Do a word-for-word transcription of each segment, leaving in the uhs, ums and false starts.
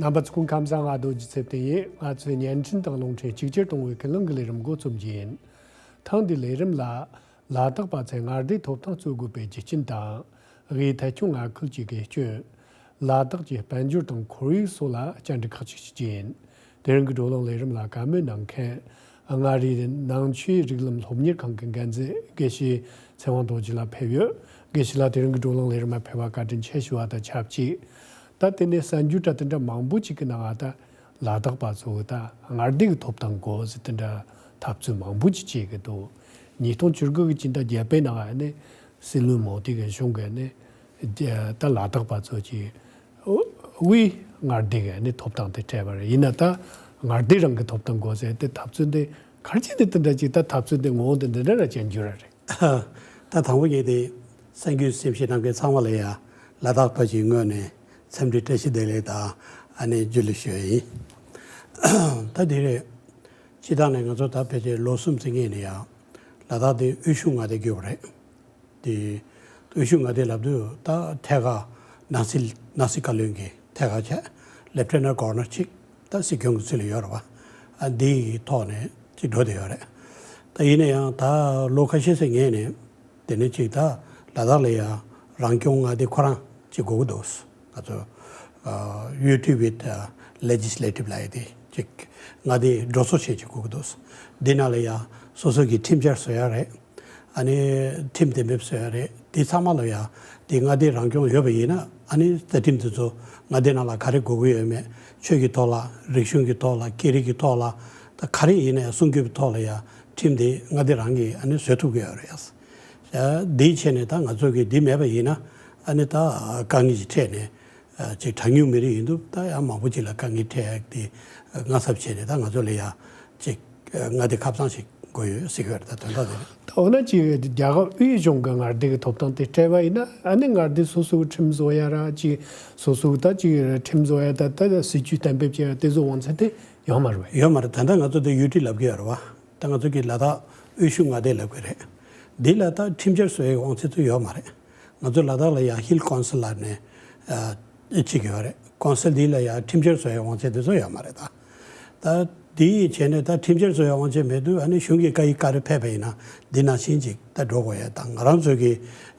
རྣམ་པ་ཚོ་སྐུ་ཁམས་བཟང་། ང་རྡོ་རྗེ་ཚེ་བརྟན་ཡིན། ང་ཚོས་བརྙན་འཕྲིན་དང་རླུང་འཕྲིན་གཅིག་གྱུར་གཏོང་བའི་ཀུན་གླེང་གི་ལས་རིམ་འགོ་རྩོམ་རྒྱུ་ཡིན། ཐེངས་འདིའི་ལས་རིམ་ལ། ལ་དྭགས་པ་ཚོས་མངའ་སྡེའི་ཐོབ་ཐང་རྩོད་དགོས་པའི་རྒྱུ་རྐྱེན་དང་། དབུས་ཐད་སྐྱོང་མངའ་ཁུལ་གྱི་དགེ་སྐྱོན། ལ་དྭགས་ཀྱི་དཔལ་འབྱོར་དང་ཁོར་ཡུག་སོགས་ལ་བཅར་འདྲི་ཁག་ཅིག་ཞུ་རྒྱུ་ཡིན། དེ་རིང་གི་བགྲོ་གླེང་ལས་རིམ་ལ་བཀའ་མོལ་གནང་མཁན། མངའ་རིས་ནང་ཆོས་རིགས་ལམ་སློབ་གཉེར་ཁང་གི་འགན་འཛིན་དགེ་བཤེས་ཚེ་དབང་རྡོ་རྗེ་ལགས་ཕེབས་ཡོད། དགེ་བཤེས་ལགས་དེ་རིང་གི་བགྲོ་གླེང་ལས་རིམ་ལ་ཕེབས་པར་བཀའ་དྲིན་ཆེ་ཞུ་བ་དང་ཆབས་ཅིག་ད་དེ་ནས་གསར་འགྱུར་འདྲ་དེ་འདྲ་མང་པོ་ཅིག་གི་ནང་ང་ད་ལ་དྭགས་པ་ཚོ་གི་ད་མངའ་སྡེ་གི་ཐོབ་ཐང་དགོས་ཟེར་དེ་འདྲ་འཐབ་རྩོད་མང་པོ་ཅིག་བྱེད་གི་འདུག་ཉིས་སྟོང་བཅུ་དགུ་གི་སྤྱི་ཟླ་བརྒྱད་པའི་ནང་ནས་སྲིད་བློན་མོ་དི་གི་གཞུང་གི་ནས་ད་ལ་དྭགས་པ་ཚོ་གི་དབུས་མངའ་སྡེ་གི་ནས་ཐོབ་ཐང་དེ་སྤྲད་པ་རེད། ཡིན་ན་ད་མངའ་སྡེ་རང་གི་ཐོབ་ཐང་དགོས་ཟེར་དེ་འཐབ་རྩོད་འདི་ག་རེ་བྱས་ནས་དེ་འདྲ་ཅིག་ད་འཐབ་རྩོད་འདི་ངོ་བོ་འདི་འདི་འདྲ་ར་ཅན་འགྱུར་ར་རེད། ད་དང་པོ་ངས་དེ་གསར་འགྱུར་གསན་མཁན་རྣམ་པ་ཚང་མ་ལ་ཡ་ལ་དྭགས་པ་ཞིག་ངོས་ནས་འཚམས་འདྲི་བཀྲ་ཤིས་བདེ་ལེགས་དང་ཨ་ནེ་འཇུ་ལེ་ཞུ་ཡ་ཡིན། ད་དེ་རེད། སྤྱི་བཏང་ནས་ང་ཚོ་ད་ཕལ་ཆེར་ལོ་གསུམ་ཙམ་སྔོན་ནས་ཡ་ལ་དྭགས་དེ་དབུས་གཞུང་མངའ་སྡེ་བརྒྱུད་པ་རེད། དེ་དབུས་གཞུང་མངའ་སྡེ་ལབ་དུས་ད་ཐད་ཀར་ནང་སྲིད་ནང་སྲིད་བཀའ་བློན་གྱི་ཐད་ཀར་བྱས་ལེབ་ཊེ་ནན་གོ་ཝར་ནར་གཅིག་ད་སྲིད་སྐྱོང་གི་ཚུལ་ལ་ཡོད་རེད་བ། ཨ་འདིའི་ཐོག་ནས་ཅིག་འགྲོ་བསྡད་ཡོད་རེད། ད་ཡིན་ན་ཡང་ད་ལོ་ཁ་ཤས་ཤིག་སྔོན་ནས་དེ་ནས་ཅིག་ད་ལ་དྭགས་ལ་ཡ་རང་སྐྱོང་མངའ་སྡེ་ཁོ་རང་ཅིག་དགོས་ཀྱི་འདུག་ང་ཚོ་unity with legislative ལབ་ཡ་དེ་ཅིག་མངའ་སྡེའི་གྲོས་ཚོགས་ཅིག་དགོས་ཀྱི་འདུག་འདི་ནང་ལ་ཡ་སོ་སོ་གི་ཁྲིམས་འཆར་བཟོ་ཡ་རེད། ཨ་ནི་ཁྲིམས་གཏན་འབེབས་བཟོ་ཡ་རེད། དེ་ཚང་མ་ལ་ཡ་དེ་མངའ་སྡེའི་རང་སྐྱོང་ཡོད་པ་ཡིན་ན་ཨ་ནི་རྩ་ཁྲིམས་དེ་ཚོ་མངའ་སྡེ་ནང་ལ་ག་རེ་དགོས་ཀྱི་ཡོད་མེད། ཆོས་ཀྱི་ཐོག་ལ་རིག་གཞུང་གི་ཐོག་ལ་སྐད་རིགས་ཀྱི་ཐོག་ལ་ད་ག་རེ་ཡིན་ན་ཡང་སྲུང་སྐྱོབ་ཀྱི་ཐོག་ལ་ཡ་ཁྲིམས་དེ་མངའ་སྡེ་རང་གིས་ཨ་ནི་བཟོ་ཐུབ་ཀྱི་ཡོད་རེད། ཡ་འདིའི་ཆེད་ནས་ད་ང་ཚོ་གིས་འདི་མེད་པ་ཡིན་ན་ཨ་ནི་ད་དཀའ་ངལ་ཅིག་འཕྲད་ནས་ཅིག་གྲངས་ཉུང་མི་རིགས་ཡིན་དུས་ད་ཡང་མང་པོ་ཅིག་ལ་དཀའ་ངལ་འཕྲད་ཡག་དེ་མངའ་ཚབ་བྱས་ནས་ད་ང་ཚོ་ལ་ཡ་ཅིག་མངའ་སྡེ་ཁབ་ཚང་ཞིག་དགོས་ཡོད་ཟེར་གྱི་ཡོད་རེད། ད་དོན་དག་དེ་རེད། ད་འོ་ན་ཅིག་རྒྱ་གར་དབུས་གཞུང་གི་མངའ་སྡེ་གི་ཐོབ་ཐང་དེ་སྤྲད་པ་ཡིན་ན་ཨ་ནི་མངའ་སྡེ་སོ་སོའི་ཁྲིམས་བཟོ་ཡ་ར་ཅིག་སོ་སོའི་ད་ཅིག་ཁྲིམས་བཟོ་ཡ་ད་ད་སྲིད་ཇུས་གཏན་འབེབས་བྱེད་ཡ་དེ་ཚོ་དབང་ཚད་དེ་ཡོད་མ་རེད་བས། ཡོད་མ་རེད། ད་ལྟ་ང་ཚོ་དེ་ཡུ་ཊི་ལབ་གི་ཡོད་རེད་བ། ད་ང་ཚོ་གི་ལ་དྭགས་དབུས་གཞུང་མངའ་སྡེ་ལབ་གི་རེད། འདི་ལ་ད་ཁྲིམས་འཆར་བཟོ་ཡའི་དབང་ཚད་ཚོ་ཡོད་མ་རེད། ང་ཚོ་ལ་དྭགས་ལ་ཡང་ཧིལ་ཀོན་སིལ་ལབ་ནས་ཨ་གཅིག་ཡོད་རེད། ཀོན་སིལ་འདི་ལ་ཡང་ཁྲིམས་འཆར་བཟོ་ཡའི་དབང་ཚད་དེ་ཚོ་ཡོད་མ་རེད་ད། ད་འདི་བྱས་ནས་ད་ཁྲིམས་འཆར་བཟོ་ཡའི་དབང་ཚད་མེད་དུས་ཨ་ནི་གཞུང་གི་བཀའ་ཡིག་བཀའ་རེ་ཕེབས་པ་ཡིན་ན་འདི་ནང་བཞིན་ཅིག་ད་འགྲོ་དགོས་ཡ་དང་ང་རང་ཚོ་གི་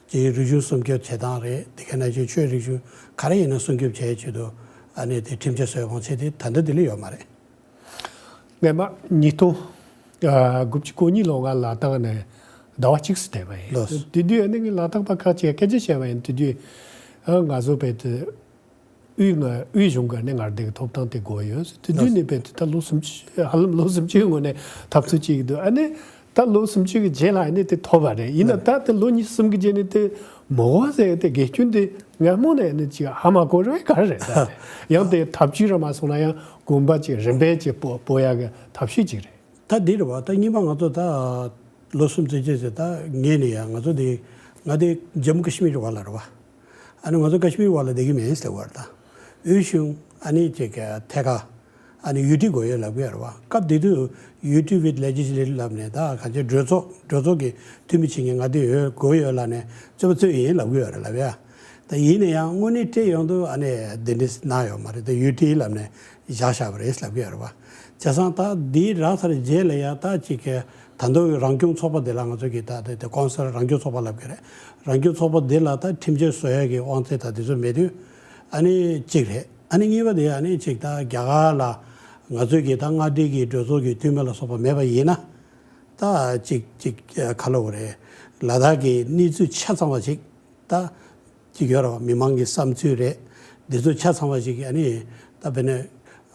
ཅིག་རིག་གཞུང་སྲུང་སྐྱོབ་བྱེད་སྟངས་རེད། དེ་ག་ནང་བཞིན་ཆོས་རིག་གཞུང་ག་རེ་ཡིན་ན་སྲུང་སྐྱོབ་བྱེད་ཆེད་དུ་ཨ་ནི་དེ་ཁྲིམས་འཆར་བཟོ་ཡའི་དབང་ཚད་དེ་ད་ལྟ་འདི་ལ་ཡོད་མ་རེད། སྔོན་མ་ཉིས་སྟོང་དགུ་བཅུ་གོ་གཉིས་ལོ་ང་ལ་དྭགས་ནས་ཟླ་བ་གཅིག་ཙམ་བསྡད་པ་ཡིན། ལགས་སོ། དེ་དུས་ཨ་ནི་ངས་ལ་དྭགས་པ་ཁག་ཅིག་སྐད་ཆ་བཤད་པ་ཡིན། དེ་དུས་ང་ཚོ་བལ་དུ་དབུས་ང་དབུས་གཞུང་གི་ཨ་ནི་མངའ་སྡེ་གི་ཐོབ་ཐང་དེ་དགོས་ཡོད། དེ་དུས་ནས་བལ་དུ་ད་ལོ་སུམ་ཅུ་ཧ་ལམ་ལོ་སུམ་ཅུའི་སྔོན་ནས་འཐབ་རྩོད་བྱེད་ཀྱི་འདུག་ཨ་ནི་ད་ལོ་སུམ་ཅུ་གི་རྗེས་ལ་ཨ་ནི་དེ་ཐོབ་པ་རེད། ཡིན་ན་ད་དེ་ལོ་ཉི་ཤུ་གསུམ་གི་རྗེས་ནས་དེ་མི་དགོས་ཟེར་དེ་དགེ་སྐྱོན་དེ་སྔ་མོ་ནས་ཨ་ནི་ཅིག་ཧ་མ་གོ་རེད་ག་རེ་རེད་ད། ཡང་དེ་ཐབས་ཇུས་ར་མ་སོང་ན་ཡང་གོམ་པ་ཅིག་རིམ་པས་ཅིག་སྤོ་སྤོ་ཡག་གི་ཐབས་ཤེས་ཅིག་རེད། ད་འདི་རེད་བ། ད་སྔོན་མ་ང་ཚོ་ད་ལོ་གསུམ་ཙམ་རྗེས་ཟེར་ད་ངས་ནས་ཡང་ང་ཚོ་དེ་ང་དེ་ཇམ་མུ་ཀ་ཤི་མིར་བ་ལ་རེད་བ། ཨ་ནི་ང་ཚོ་ཀ་ཤི་མིར་བ་ལ་བསྡད་ཀྱི་མེད་ཟེར་བ་རེད་ད། དབུས་གཞུང་ཨ་ནི་ཅིག་གི་ཐད་ཀར་ཨ་ནི་ཡུ་ཊི་དགོས་ཡོད་ལབ་ཀྱི་ཡོད་རེད་བ། སྐབས་དེ་དུས་ཡུ་ཊི་ཝིད་ལེ་ཇི་སི་ལེ་ཊིབ་ལབ་ནས་ད་གང་ཅི་གྲོས་ཚོགས་གྲོས་ཚོགས་ཀྱི་འཐུས་མི་བྱེད་མཁན་ང་དེ་ཡོད་དགོས་ཡོད་ལབ་ནས་རྩོད་པ་རྩོད་ཡིན་ལབ་ཀྱི་ཡོད་རེད་ལབ་ཡ། ད་ཡིན་ན་ཡང་དངོས་གནས་སྤྲད་ཡོང་དུས་ཨ་ནི་དེ་འདྲ་གནང་ཡོད་མ་རེད། ད་ཡུ་ཊི་ལབ་ནས་བཞག་བཞག་པ་རེད་ལབ་ཀྱི་ཡོད་རེད་བ། བྱས་ཙང་ད་འདི་རག་ཚར་རྗེས་ལ་ཡང་ད་ཅིག་གི་ད་དུང་རང་སྐྱོང་ཚོགས་པ་འདི་ལ་ང་ཚོ་གི་ད་དེ་དེ་ཀོན་སིལ་རང་སྐྱོང་ཚོགས་པ་ལབ་ཀྱི་རེད། རང་སྐྱོང་ཚོགས་པ་འདི་ལ་ད་ཁྲིམས་འཆར་བཟོ་ཡ་གི་དབང་ཚད་ད་དེ་ཚོ་མེད་དུས་ཨ་ནི་གཅིག་རེད། ཨ་ནི་གཉིས་པ་དེ་ཨ་ནི་ཅིག་ད་རྒྱ་གར་ལ་ང་ཚོ་གི་ད་མངའ་སྡེ་གི་གྲོས་ཚོགས་ཀྱི་འཐུས་མི་ལ་སོགས་པ་མེད་པ་ཡིན་ན་ད་ཅིག་ཅིག་ག་ལབ་དགོས་རེད། ལ་དྭགས་ཀྱི་གནས་ཚུལ་ཆ་ཚང་བ་ཅིག་ད་ཅིག་ཡོད་རེད་བ། མི་མང་གི་བསམ་ཚུལ་རེད། འདི་ཚོ་ཆ་ཚང་བ་ཞིག་ཨ་ནི་ད་དཔེར་ན་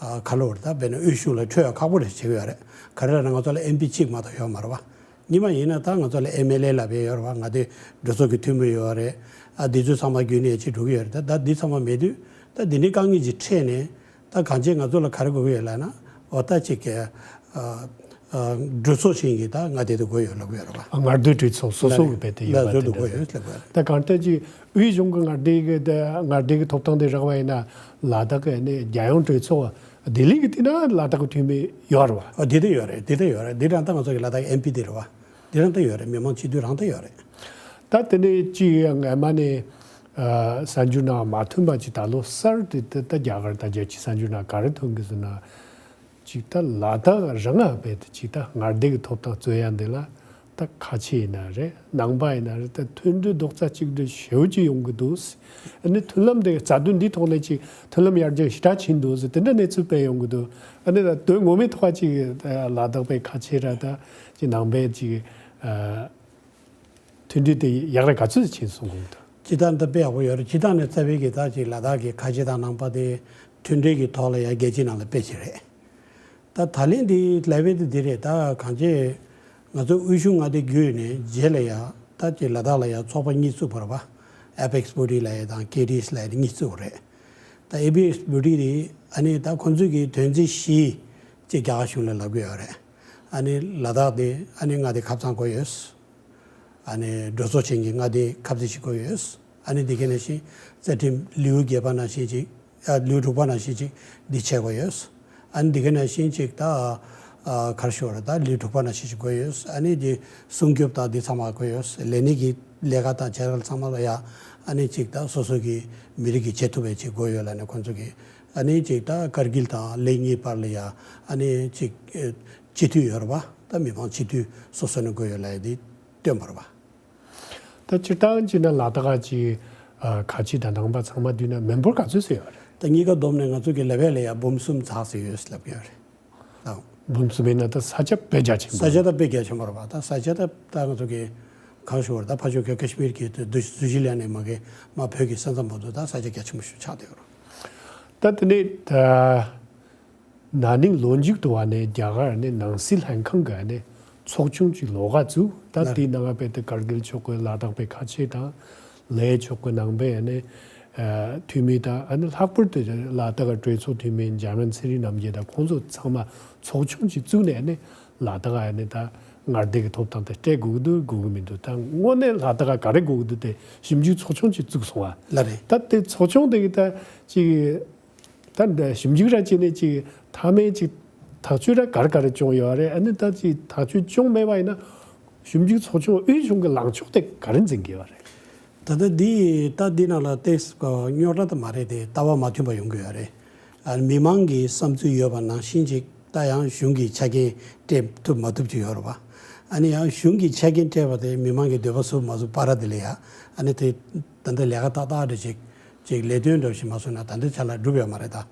ཨ་ག་ལབ་དགོས་རེད། ད་དཔེར་ན་དབུས་གཞུང་ལ་འཕྲོད་ཡ་ཁག་པོ་རེད་བྱེད་ཀྱི་ཡོད་རེད། ག་རེ་ལབ་ན་ང་ཚོ་ལ་ཨེམ་པི་གཅིག་མ་གཏོགས་ཡོད་མ་རེད་བ། སྔོན་མ་ཡིན་ན་ད་ང་ཚོ་ལ་ཨེམ་ཨེལ་ཨེ་ལབ་ཡ་ཡོད་རེད་བ། མངའ་སྡེ་གྲོས་ཚོགས་ཀྱི་འཐུས་མི་ཡོད་རེད། ཨ་འདི་ཚོ་ཚང་མ་བརྒྱུད་ནས་ཅིག་འགྲོ་གི་ཡོད་རེད། ད་ད་འདི་ཚང་མ་མེད་དུས་ད་འདི་འདྲའི་དཀའ་ངལ་ཅིག་འཕྲད་ནས་ད་གང་ཅི་ང་ཚོ་ལ་ག་རེ་དགོས་ཀྱི་ཡོད་ལབ་ན་འོ་ད་ཅིག་གི་ཨ་ཨ་གྲོས་ཚོགས་ཤིག་གི་ད་མངའ་སྡེ་དེ་དགོས་ཡོད་ལབ་ཀྱི་ཡོད་རེད་བ། མངའ་སྡེ་གྲོས་ཚོགས་སོ་སོ་གི་བེད་དེ་ཡོད་པ་དེ་འདྲ་དགོས་ཡོད་ལབ་ཀྱི་ཡོད་རེད། ད་གང་ལྟར་ཅིག་དབུས་གཞུང་གི་མངའ་སྡེ་གི་ད་མངའ་སྡེ་གི་ཐོབ་ཐང་དེ་རག་པ་ཡིན་ན་ལ་དྭགས་ཀྱི་ནི་རྒྱལ་ཡོངས་གྲོས་ཚོགས་ལྡི་ལི་གི་དེ་ན་ལ་དྭགས་ཀྱི་འཐུས་མི་ཡོད་རེད་བ། ཨ་དེ་དེ་ཡོད་རེད། དེ་དེ་ཡོད་རེད། འདི་རང་ད་ང་ཚོ་གི་ལ་དྭགས་ཀྱི་ཨེམ་པི་དེ་རེད་བ། འདི་རང་ད་ཡོད་རེད། མི་མང་སྤྱི་འཐུས་རང་ད་ཡོད་རེད། ད་དེ་ནས་ཅིག་ཡང་སྔ་མ་ནས་ ཨ་གསར་འགྱུར་ནང་མ་ཐོན་པ་ཅིག་ད་ལོ་གསར་དུ་ད་ད་རྒྱ་གར་དང་རྒྱལ་སྤྱིའི་གསར་འགྱུར་ནང་ག་རེ་ཐོན་གི་ཟེར་ན། ཅིག་ད་ལ་དྭགས་རང་ང་བས་ད་ཅིག་ད་མངའ་སྡེ་གི་ཐོབ་ཐང་རྩོད་ཡ་འདི་ལ་ད་ཁ་ཆེ་ཡིན་ན་རེད། ནང་པ་ཡིན་ན་རེད། ད་མཐུན་སྒྲིལ་རྡོག་རྩ་གཅིག་སྒྲིལ་ཞེ་པོ་ཅིག་ཡོང་གི་འདུག་ཨ་ནི་མཐུན་ལམ་དེ་རྩ་དོན་འདིའི་ཐོག་ནས་ཅིག་མཐུན་ལམ་ཡར་རྒྱས་ཞེ་དྲག་ཕྱིན་འདུག་ཟེར་དེ་འདྲ་གནས་ཚུལ་སྤེལ་ཡོང་གི་འདུག་ཨ་ནི་ད་དོན་ངོ་མའི་ཐོག་ཅིག་ལ་དྭགས་པའི་ཁ་ཆེ་ར་ད་ཅིག་ནང་པའི་ཅིག་ཨ། མཐུན་སྒྲིལ་དེ་ཡག་ར་ག་ཚོད་ཕྱིན་སོང་གོང་དུ། ཇི་ལྟར་འདི་དཔེ་ཡག་པོ་ཡོད་རེད། ཇི་ལྟར་ནས་རྩ་བའི་གི་ད་ཅིག་ལ་དྭགས་ཀྱི་ཁ་ཆེ་དང་ནང་པ་དེ་མཐུན་སྒྲིལ་གྱི་ཐོག་ལ་ཡང་རྒྱལ་སྤྱིའི་ནང་ལ་དཔེ་ཆེ་རེད། ད་ད་ལན་འདི་ལབ་པའི་དེ་འདི་རེད། ད་གང་ཅི་ང་ཚོ་དབུས་གཞུང་མངའ་སྡེ་བརྒྱུད་ནས་རྗེས་ལ་ཡང་ད་ཅིག་ལ་དྭགས་ལ་ཡང་ཚོགས་པ་གཉིས་བཙུགས་པ་རེད་པ། ཨེ་པེག་སི་བྷོ་ཊི་ལབ་ཡ་དང་ཀེ་ཌི་ཨེ་སི་ལབ་ཡ་དེ་གཉིས་བཙུགས་པ་རེད། ད་ཨེ་པེག་སི་བྷོ་ཊི་དེ་ཨ་ནི་ད་ཁོང་ཚོས་ཀྱི་དོན་ཚན་བཞི་ཅིག་རྒྱ་གར་གཞུང་ལ་ལབ་གི་ཡོད་རེད། ཨ་ནི་ལ་དྭགས་དེ་ཨ་ནི་མངའ་སྡེ་ཁབ་ཚང་དགོས་ཡོད། ཨ་ནི་གྲོས་ཚོགས་ཆེན་གྱི་མངའ་སྡེ་ཁབ་ཚིག་ཞིག་དགོས་ཡོད། ཨ་ནི་འདི་ག་ནང་བཞིན་རྩ་ཁྲིམས་ལེའུ་བརྒྱད་པ་ནང་བཞིན་ཅིག་ཨ་ལེའུ་དྲུག་པ་ནང་བཞིན་ཅིག་འདི་ཆགས་དགོས་ཡོད། ཨ་ནི་འདི་ག་ནང་བཞིན་ཅིག་ད་ཨ་ག་རེ་ཞུ་དགོས་རེད། ད་ལེའུ་དྲུག་པ་ནང་བཞིན་ཅིག་དགོས་ཡོད། ཨ་ནི་འདི་སྲུང་སྐྱོབ་དང་འདི་ཚང་མ་དགོས་ཡོད། ལས་སྣེ་གི་ལས་ཀ་དང་བྱ་བ་ཚང་མ་ལ་ཡ་ཨ་ནི་ཅིག་ད་སོ་སོ་གི་མི་རིགས་ཀྱི་བྱེད་ཐུབ་པའི་ཅིག་དགོས་ཡོད་ལབ་ནས་ཁོང་ཚོ་གི་ཨ་ནི་ཅིག་ད་ཀར་གིལ་དང་ལེ་གཉིས་བར་ལ་ཡ་ཨ་ནི་ཅིག་ཨ་སྤྱི་འཐུས་ཡོད་རེད་པ། ད་མི་མང་སྤྱི་འཐུས་སོ་སོ་ནས་དགོས་ཡོད་ལབ་ཡ་འདི་བཏོན་པ་རེད་པ། ད་སྤྱིར་བཏང་བྱས་ན་ལ་དྭགས་ཀྱི་ཨ་ཁ་ཆེ་དང་ནང་པ་ཚང་མ་བསྡུས་ན་མི་འབོར་ག་ཚོད་ཙམ་ཡོད་རེད། ད་གཉིས་ཀ་བསྡོམས་ནས་ང་ཚོ་གི་ལབ་ཡ་ལ་ཡ་འབུམ་གསུམ་ཙམ་ཙམ་ཡོད་ལབ་ཀྱི་ཡོད་རེད། ཨ་འབུམ་གསུམ་ཡིན་ན་ད་ས་ཆ་དཔེ་རྒྱ་ཆེན་པོ་ས་ཆ་རེད། ད་དཔེ་རྒྱ་ཆེན་པོ་རེད་པ། ད་ས་ཆ་ད་ད་ང་ཚོ་གི་གང་ཞུ་བར་ད་ཕར་ཕྱོགས་ཀྱི་ཀ་ཤི་མིར་གྱི་དུ་ཟུ་ཞི་ལ་ནས་མ་གི་མ་བོད་ཀྱི་ས་མཚམས་བར་དུ་ད་ས་ཆ་རྒྱ་ཆེན་པོ་ཞིག་ཆགས་བསྡད་ཡོད་རེད། ད་དེ་ནས་ད། ན་ནིང་ལོ་མཇུག་ཏུ་བ་ནས་རྒྱ་གར་ནས་ནང་སྲིད་ལྷན་ཁང་གི་ནས་ཚོགས་ཆུང་གཅིག་ལོགས་ཀ་བཙུགས། ད་ལ་དེའི་ནང་ང་དཔེ་དེ་ཀར་གིལ་ཕྱོགས་ཀྱི་ལ་དྭགས་པའི་ཁ་ཆེ་དང་། ལེ་ཕྱོགས་ཀྱི་ནང་པའི་ནས་ཨ་འཐུས་མི་དང་། ཨ་ནི་ལྷག་པར་དུ་ལ་དྭགས་གྲོས་ཚོགས་འཐུས་མི་འཇར་མན་ཚེ་རིང་རྣམ་རྒྱལ་དང་ཁོང་ཚོ་ཚང་མ་ཚོགས་ཆུང་གཅིག་བཙུགས་ནས་ནས་ལ་དྭགས་ནས་ད་མངའ་སྡེ་གི་ཐོབ་ཐང་དེ་སྤྲད་དགོས་ཀྱི་འདུག་དགོས་ཀྱི་མི་འདུག་ད་དངོས་གནས་ལ་དྭགས་ག་རེ་དགོས་ཀྱི་འདུག་དེ་ཞིབ་འཇུག་ཚོགས་ཆུང་གཅིག་བཙུགས་སོང་བ། ལ་རེད། ད་དེ་ཚོགས་ཆུང་དེ་གི་ད་ཅིག་ད་འདི་ཞིབ་འཇུག་ར་བྱས་ནས་ཅིག་མཐའ་མའི་ཅིག་ཐག་གཅོད་ར་ག་རེ་ག་རེ་བྱུང་ཡོད་རེད། ཨ་ནི་ད་ཅིག་ཐག་གཅོད་བྱུང་མེད་པ་ཡིན་ན་ཞིབ་འཇུག་ཚོགས་ཆུང་དབུས་གཞུང་གི་ལངས་ཕྱོགས་དེ་ག་རེ་འཛིན་གྱི་ཡོད་རེད། ད་ལྟ་འདི་ད་འདི་ནང་ལ་ཏེས་རྙོག་དྲ་ད་མ་རེད་དེ། ལྟ་བ་མ་མཐུན་པ་ཡོང་གི་ཡོད་རེད། ཨ་མི་མང་གི་བསམ་ཚུལ་ཡོད་པ་ནང་བཞིན་ཅིག་ད་ཡང་གཞུང་གི་ཆ་རྐྱེན་སྤྲད་ཐུབ་མ་ཐུབ་ཅིག་ཡོད་རེད་པ། ཨ་ནི་ཡང་གཞུང་གི་ཆ་རྐྱེན་སྤྲད་པ་དེ་མི་མང་གི་འདོད་པ་ཚུགས་མ་ཚུགས་བར་དེ་ལ་ཡ་ཨ་ནི་དེ་ད་ལྟ་ལས་ཀ་ཏག་ཏག་རེ་ཅིག་ཅིག་ལས་དོན་འདྲ་ཞིག་མ་སོང་ན་ད་ལྟའི་ཆ་ལ་འགྲུབ་ཡོད་མ་རེད་ད།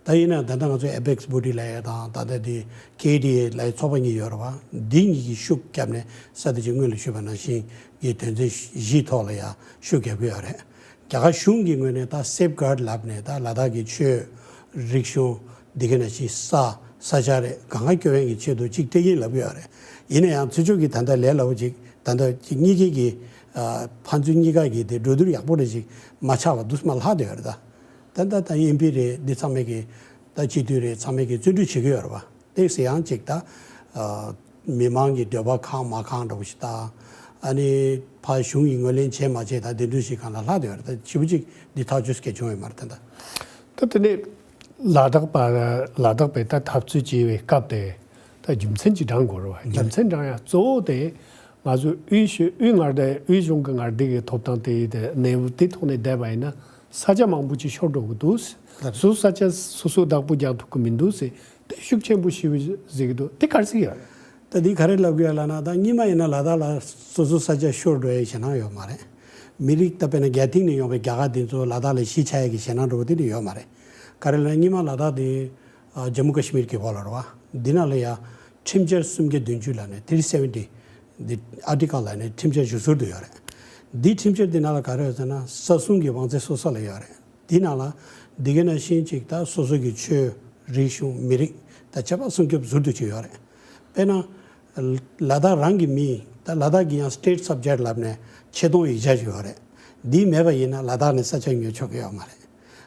ད་ཡིན་ན་ད་ལྟ་ང་ཚོ་ཨེ་པེག་སི་བྷོ་ཊི་ལབ་ཡ་དང་ད་ལྟ་འདི་ཀེ་ཨེ་ཌི་ཨེ་ལབ་ཡ་ཚོགས་པ་གཉིས་ཡོད་རེད་བ། འདི་གཉིས་ཀྱིས་ཤུགས་བརྒྱབ་ནས་ས་དེ་ཅིག་སྔོན་ལ་ཞུས་པ་ནང་བཞིན་གྱི་དོན་ཚན་བཞིའི་ཐོག་ལ་ཡ་ཤུགས་རྒྱག་གི་ཡོད་རེད། རྒྱ་གར་གཞུང་གི་ངོས་ནས་ད་སེབ་གྷར་ཌི་ལབ་ནས་ད་ལ་དྭགས་ཀྱི་ཆོས་རིག་གཞུང་འདི་ག་ནང་བཞིན་ས་ས་ཆ་རེད་གང་ག་སྐྱོབ་ཡན་གྱི་ཆེད་དུ་ཅིག་སྤྲད་ཀྱིན་ལབ་ཀྱི་ཡོད་རེད། ཡིན་ན་ཡང་ཚུར་ཕྱོགས་ཀྱི་ད་ལྟ་ལས་སླ་པོ་ཅིག་ད་ལྟ་ཅིག་གཉིས་ཀའི་གི་ཨ་ཕན་ཚུན་གཉིས་ཀ་གི་དེ་གྲོས་བསྡུར་ཡག་པོ་རེ་ཅིག་མ་ཆགས་པ་འདུག་སེ་མར་ལྷག་བསྡད་ཡོད་རེད་ད། ད་ལྟ་ད་ཨེམ་པི་རེད། འདི་ཚང་མས་ཀྱི་ད་སྤྱི་འཐུས་རེད། ཚང་མས་ཀྱི་བརྩོན་འགྲུས་བྱེད་ཀྱི་ཡོད་རེད་བ། ཏོག་ཙམ་ཡང་ཅིག་ད་ཨ་མི་མང་གི་འདོད་པ་ཁེངས་མ་ཁེངས་འདྲ་བོ་ཞིག་ད་ཨ་ནི་ཕར་གཞུང་གིས་ངོས་ལེན་བྱས་མ་བྱས་ད་དེ་འདྲ་ཞིག་སྒང་ལ་ལྷག་བསྡད་ཡོད་རེད། ད་ཞེ་པོ་ཅིག་འདི་ཐག་གཅོད་སྐད་བྱུང་ཡོད་མ་རེད་ད་ལྟ། ད་དེ་ནས་ལ་དྭགས་པ་ལ་དྭགས་པས་ད་འཐབ་རྩོད་བྱེད་པའི་སྐབས་དེ་ད་རྒྱུ་མཚན་ཅིག་བགྲང་དགོས་རེད་བ། རྒྱུ་མཚན་བགྲང་ཡ་གཙོ་བོ་དེ་ང་ཚོ་དབུས་ཤོ་དབུས་མངའ་སྡེ་དབུས་གཞུང་གི་མངའ་སྡེ་གི་ཐོབ་ཐང་དེ་ཡི་དེ་གནས་བབ་དེ་ཐོག་ནས་བསྡད་པ་ཡིན་ན་ས་ཆ་མང་པོ་ཅིག་ཤོར་འགྲོ་གི་འདུག་ལགས། སོ་སོ་ས་ཆ་སོ་སོ་བདག་པོ་རྒྱག་ཐུབ་ཀྱི་མི་འདུག་ཟེར་དེ་ཤུགས་ཆེན་པོ་ཞེ་པོ་ཟེར་གྱི་འདུག་དེ་ག་རེ་ཟེར་གྱི་ཡོད་རེད། ད་འདི་ག་རེ་ལབ་དགོས་ཡ་ལབ་ན་ད་སྔོན་མ་ཡིན་ན་ལ་དྭགས་ལ་སོ་སོ་ས་ཆ་ཤོར་འགྲོ་ཡའི་ཞེད་སྣང་ཡོད་མ་རེད། མི་རིགས་ད་དཔེར་ན་རྒྱ་སྟེང་ནས་ཡོང་བའི་རྒྱ་གར་དེ་ཚོ་ལ་དྭགས་ལ་གཞིས་ཆགས་ཡ་གི་ཞེད་སྣང་འདྲ་བོ་དེ་འདྲ་ཡོད་མ་རེད། ག་རེ་ལབ་ན་སྔོན་མ་ལ་དྭགས་དེ་ཨ་ཇམ་མུ་ཀ་ཤི་མིར་གྱི་འོག་ལ་རེད་བ། འདི་ནང་ལ་ཡ་ཁྲིམས་འཆར་སུམ་བརྒྱ་བདུན་ཅུ་ལབ་ནས་ཐི་རི་སེ་ཝན་ཊི་འདི་ཨར་ཊི་ཀལ་ལབ་ནས་ཁྲིམས་འཆར་ཞུ་སྲོལ་དུ་ཡོད་རེད། འདི་ཁྲིམས་འཆར་འདི་ནང་ལ་ག་རེ་ཡོད་ཟེར་ན་ས་སྲུང་གི་དབང་ཚད་སོ་སོ་ལ་ཡོད་རེད། འདི་ནང་ལ་འདི་ག་ནང་བཞིན་ཅིག་ད་སོ་སོ་གི་ཆོས་རིག་གཞུང་མི་རིགས་ད་ཁྱད་པར་སྲུང་སྐྱོབ་ཟུར་དུ་བྱས་ཡོད་རེད། དཔེར་ན་ལ་དྭགས་རང་གི་མི་ད་ལ་དྭགས་ཀྱི་ཡང་སི་ཊེ་ཊི་སབ་ཇེག་ཊི་ལབ་ནས་ཆེ་མཐོང་ཡིག་ཆ་ཞིག་ཡོད་རེད། འདི་མེད་པ་ཡིན་ན་ལ་དྭགས་ནས་ས་ཆ་ཉོ་ཆོག་གི་ཡོད་མ་རེད།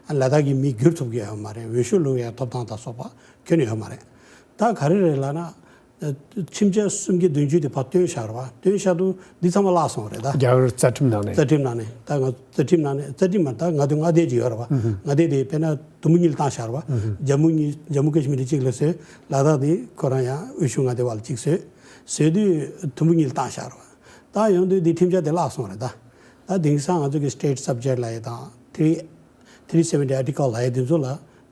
ཨ་ལ་དྭགས་ཀྱི་མི་བསྒྱུར་ཐུབ་ཀྱི་ཡོད་མ་རེད། འོས་ཤོག་བླུག་ཡ་ཐོབ་ཐང་དང་སོགས་པ་ཁྱོན་ནས་ཡོད་མ་རེད། ད་ག་རེ་རེད་ལབ་ན། ཁྲིམས་འཆར་སུམ་བརྒྱ་བདུན་ཅུ་དེ་ཕར་བཏོན་བཞག་རེད་བ། བཏོན་བཞག་དུས་འདི་ཚང་མ་བརླག་སོང་རེད་ད། རྒྱ་གར་རྩ་ཁྲིམས་ནང་ནས། རྩ་ཁྲིམས་ནང་ནས་ད་ང་རྩ་ཁྲིམས་ནང་ནས་རྩ་ཁྲིམས་མ་ད་ང་ཚོ་མངའ་སྡེ་ཅིག་ཡོད་རེད་བ། ཨུ་ཧུ། མངའ་སྡེ་དེ་དཔེར་ན་དུམ་བུ་གཉིས་ལ་བཏང་བཞག་རེད་བ། ཨུ་ཧུ། ཇམ་མུ་གཉིས་ཇམ་མུ་ཀ་ཤི་མིར་གཅིག་ལ་བཟོས། ལ་དྭགས་དེ་ཁོ་རང་ཡང་དབུས་གཞུང་མངའ་སྡེ་བ་ལ་གཅིག་བཟོས། བཟོས་དུས་དུམ་བུ་གཉིས་ལ་བཏང་བཞག་རེད་བ། ད་ཡོང་དུས་འདི་ཁྲིམས་འཆར་དེ་བརླག་སོང་རེད་ད། ད་དེང་སང་ང་ཚོ་གི་state subject ལབ་ཡ་དང་three three seventy article ལབ་ཡ་དེ་ཚོ་ལ་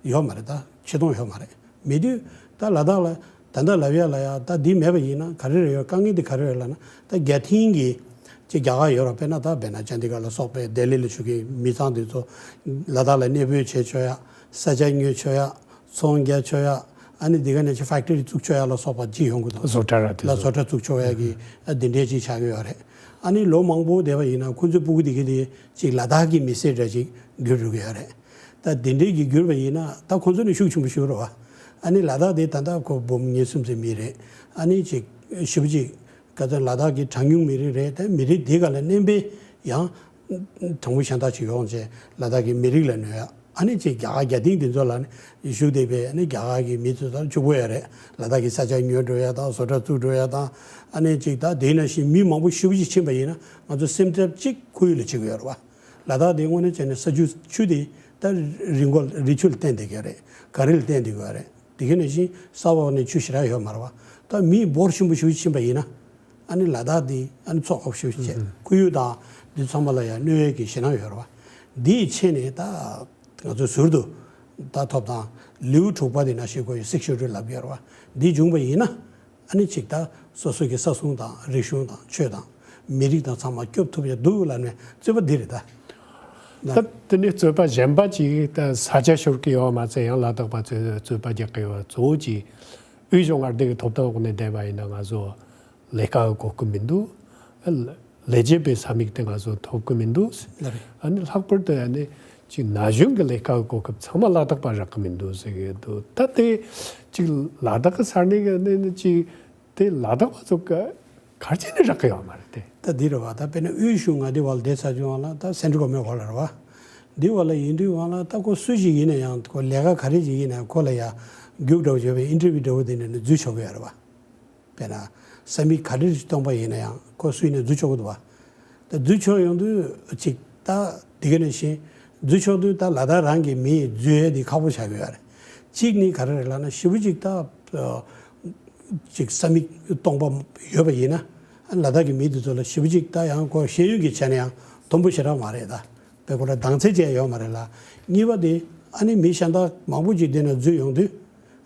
ཡོད་མ་རེད། ད་ཆེ་མཐོང་ཡོད་མ་རེད། མེད་དུས་ད་ལ་དྭགས་ལ་ད་ལྟ་ལབ་ཡ་ལ་ཡ་ད་འདི་མེད་པ་ཡིན་ན་ག་རེ་རེད་ཡོད། དཀའ་ངལ་འདི་ག་རེ་རེད་ལབ་ན། ད་རྒྱ་ཐིང་གི་ཅིག་རྒྱ་གར་ཡོད་ར། དཔེར་ན་ད་དཔེར་ན་ཅན་དི་གྷར་ལ་སོགས་པའི་ལྡི་ལི་ལ་བཞུགས་མཁན་མི་ཚང་དེ་ཚོ་ལ་དྭགས་ལ་གནས་སྤོས་བྱས་ཆོག་ཡ། ས་ཆ་ཉོ་ཆོག་ཡ། ཚོང་རྒྱག་ཆོག་ཡ། ཨ་ནི་འདི་ག་ནས་ཅིག་factory བཙུགས་ཆོག་ཡ་ལ་སོགས་པ་ཅིག་ཡོང་གི་འདུག་བཟོ་གྲྭ་ར་དེ་ལ་ཚོ་བཟོ་གྲྭ་བཙུགས་ཆོག་ཡ་གི་ཨ་འདི་འདྲའི་ཅིག་ཆགས་ཀྱི་ཡོད་རེད། ཨ་ནི་ལོ་མང་པོ་བསྡད་པ་ཡིན་ན་ཁོ་ཚོའི་སྤུ་གུ་དེ་ག་དེ་ཅིག་ལ་དྭགས་ཀྱི་མི་སེར་འདྲ་ཅིག་འགྱུར་འགྲོ་གི་ཡོད་རེད། ད་དེ་འདྲའི་གི་འགྱུར་བ་ཡིན་ན་ད་ཁོ་ཚོ་ནི་ཤུགས་ཆེན་པོ་ཞིག་རེད་བ། ཨ་ནི་ལ་དྭགས་དེ་ད་ལྟ་ཁོ་འབུམ་གཉིས་གསུམ་ཙམ་མི་རེད། ཨ་ནི་ཅིག་ཞེ་པོ་ཅིག་ག་ཚོད་ལ་དྭགས་ཀྱི་གྲངས་ཉུང་མི་རིགས་རེད། དེ་མི་རིགས་དེ་ག་ལ་སྣོན་པའི་ཡང་དྲང་པོ་གཞན་དག་ཅིག་ཡོང་བྱས་ལ་དྭགས་ཀྱི་མི་རིགས་ལ་གནོད་ཡ། ཨ་ནི་ཅིག་རྒྱ་གར་རྒྱ་ཐིང་དེ་ཚོ་ལ་ནི་བཞུགས་བསྡད་པའི་ཨ་ནི་རྒྱ་གར་གྱི་མི་ཚོ་ལྟར་ཕྱུག་པོ་ཡ་རེད། ལ་དྭགས་ཀྱི་ས་ཆ་ཉོ་འགྲོ་ཡ་དང་བཟོ་གྲྭ་བཙུགས་འགྲོ་ཡ་དང་། ཨ་ནི་ཅིག་ད་དེ་ནང་བཞིན་མི་མང་པོ་ཞེ་པོ་ཅིག་ཕྱིན་པ་ཡིན་ན་ང་ཚོ་སེམས་ཁྲལ་ཅིག་ཁོར་ཡུག་ལ་བྱེད་ཀྱི་ཡོད་རེད་བ། ལ་དྭགས་དེ་དངོས་གནས་བྱས་ན་ས་ཆུ་ཆུ་དེ་ད་རི་མགོ་རི་ཆུ་ལ་བརྟེན་བསྡད་ཀྱི་ཡོད་རེད། གངས་རི་ལ་བརྟེན་བསྡད་ཀྱི་ཡོད་རེད། དེ་ག་ནང་བཞིན་ས་འོག་ནས་ཆུ་ཞེ་དྲག་ཡོད་མ་རེད་བ། ད་མི་འབོར་ཆེན་པོ་ཞེ་པོ་ཅིག་ཕྱིན་པ་ཡིན་ན། ཨ་ནི་ལ་དྭགས་འདི་ཨ་ནི་འཚོ་དགོས་ཞེ་པོ་ཅིག་བྱས། ཁོར་ཡུག་དང་འདི་ཚང་མ་ལ་ཡང་གནོད་ཡས་ཀྱི་ཞེད་སྣང་ཡོད་རེད་བ། འདིའི་ཆེད་ནས་ད་ང་ཚོས་ཟུར་དུ་ད་ཐོབ་ཐང་ལེའུ་དྲུག་པ་འདི་ནང་བཞིན་དགོས་ཡོད། སིག་ཤེ་ཌུལ་ལབ་ཀྱི་ཡོད་རེད་བ། འདི་བྱུང་བ་ཡིན་ན་ཨ་ནི་ཅིག་ད་སོ་སོ་གི་ས་སྲུང་དང་རིག་གཞུང་དང་ཆོས་དང་མི་རིགས་དང་ཚང་མ་སྐྱོབ་ཐུབ་ཡ་འདུག་ལབ་ནས་རྩོད་པ་འདི་རེད་ད། ད་དེ་ནས་རྩོད་པ་གཞན་པ་ཅིག་ད་ས་ཆ་ཤོར་གི་ཡོད་མ་ཚད་ཡང་ལ་དྭགས་པ་ཚོས་རྩོད་པ་རྒྱག་གི་ཡོད་པ་གཙོ་བོ་ཅིག་དབུས་གཞུང་མངའ་སྡེ་གི་ཐོབ་ཐང་འོག་ནས་བསྡད་པ་ཡིན་ན་ང་ཚོ་ལས་ཀ་གི་གོ་སྐབས་མི་འདུག་ལས་བྱེད་པའི་ས་མིག་དེ་ང་ཚོ་ཐོབ་གི་མི་འདུག་ལ་རེད། ཨ་ནི་ལྷག་པར་དུ་ཨ་ནི་ཅིག་ན་གཞོན་གྱི་ལས་ཀ་གི་གོ་སྐབས་ཚང་མ་ལ་དྭགས་པ་རག་གི་མི་འདུག་ཟེར་གི་འདུག་ད་དེ་ཅིག་ལ་དྭགས་ཀྱི་ས་གནས་ཀྱི་ཨ་ནི་ཅིག་དེ་ལ་དྭགས་པ་ཚོ་ག་ག་རེ་བྱས་ནས་རག་གི་ཡོད་མ་རེད་དེ། ད་འདི་རེད་བ། ད་དཔེར་ན་དབུས་གཞུང་མངའ་སྡེ་བ་ལ་བསྡད་ཚར་བྱུང་བ་ལ་ད་སེན་ཊར་གོ་ཝར་མེན་ཊི་བ་ལ་རེད་བ། འདི་བ་ལ་ཡིན་དུས་བ་ལ་ད་ཁོ་སུ་ཞིག་ཡིན་ན་ཡང་ཁོ་ལས་ཀ་ག་རེ་ཞིག་ཡིན་ན་ཡང་ཁོ་ལ་ཡ་རྒྱུགས་འདྲ་བོ་བྱས་པའི་ཨིན་ཊར་བིའུ་འདྲ་བོ་དེ་འདྲ་ནི་འཛུལ་ཆོག་གི་ཡོད་རེད་བ། དཔེར་ན་ས་མིག་ག་རེ་ཞིག་སྟོན་པ་ཡིན་ན་ཡང་ཁོ་སུ་ཡིན་ན་འཛུལ་ཆོག་གི་འདུག་བ། ད་འཛུལ་ཆོག་ཡོང་དུས་ཅིག་ད་འདི་ག་ནང་བཞིན་འཛུལ་ཆོག་དུས་ད་ལ་དྭགས་རང་གི་མི་འཛུལ་ཡས་འདི་ཁག་པོ་ཆགས་ཀྱི་ཡོད་རེད། གཅིག་ནི་ག་རེ་རེད་ལབ་ན་ཞེ་པོ་ཅིག་ད་ཅིག་ས་མིག་སྟོན་པ་ཡོད་པ་ཡིན་ན་ལ་དྭགས་ཀྱི་མི་འདི་ཚོ་ལ་ཞེ་པོ་ཅིག་ད་ཡང་ཁོ་ཤེས་ཡོན་གྱི་ཆ་ནས་ཡང་མཐོན་པོ་ཞེ་དྲག་མ་རེད་ད། དཔེ་ཁོ་ལ་གདེང་ཚོད་ཅིག་ཡོད་མ་རེད་ལ། གཉིས་པ་དེ་ཨ་ནི་མི་གཞན་དག་མང་པོ་ཅིག་འདི་ན་འཛུལ་ཡོང་དུས་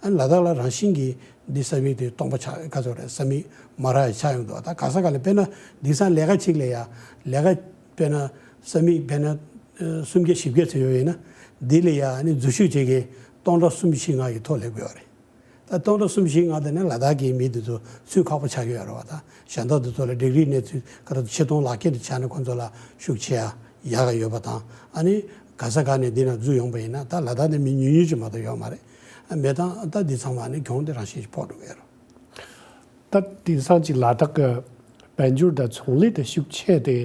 ཨ་ནི་ལ་དྭགས་ལ་རང་བཞིན་གྱིས་འདི་ས་མིག་དེ་སྟོན་པ་ཆགས་ག་ཚོད་རེད། ས་མིག་མ་རག་ཡ་ཆགས་ཡོང་འདུག་ད་ག་ས་ག་ལ་དཔེར་ན་འདི་སང་ལས་ཀ་གཅིག་ལ་ཡ་ལས་ཀ་དཔེར་ན་ས་མིག་དཔེར་ན་ཨ་སུམ་བརྒྱ་བཞི་བརྒྱ་ཙམ་ཡོད་ཡིན་ན་འདི་ལ་ཡ་ཨ་ནི་འཛུལ་ཞུགས་བྱེད་མཁན་སྟོང་ཕྲག་གསུམ་བཞི་ལྔ་ཡི་ཐོག་སླེབས་ཀྱི་ཡོད་རེད། ད་སྟོང་ཕྲག་གསུམ་བཞི་ལྔ་དེ་ནི་ལ་དྭགས་ཀྱི་མི་དེ་ཚོ་ཚུད་ཁག་པོ་ཆགས་ཀྱི་ཡོད་རེད་བ། ད་གཞན་དག་དེ་ཚོ་ལ་ཌིག་རིའི་གནས་ཚུལ་ག་རེ་ཆེ་མཐོང་ལག་ཁྱེར་དེ་ཆགས་ནས་ཁོ་ཚོ་ལ་ཤུགས་ཆེ་ཡ་ཡག་ག་ཡོད་པ་དང་ཨ་ནི་ག་ས་ག་ནས་འདི་ན་འཛུལ་ཡོང་པ་ཡིན་ན་ད་ལ་དྭགས་ནས་མི་ཉུང་ཉུང་ཅིག་མ་གཏོགས་ཡོད་མ་རེད། ཨ་མེད་དང་ད་འདི་ཚང་མ་ནི་གྱོང་དེ་རང་བཞིན་གྱིས་ཕོག་འགྲོ་གི་ཡོད་རེད། ད་དེང་སང་ཅིག་ལ་དྭགས་ཀྱི་དཔལ་འབྱོར་དང་ཚོང་ལས་དེ་ཤུགས་ཆེ་དེ་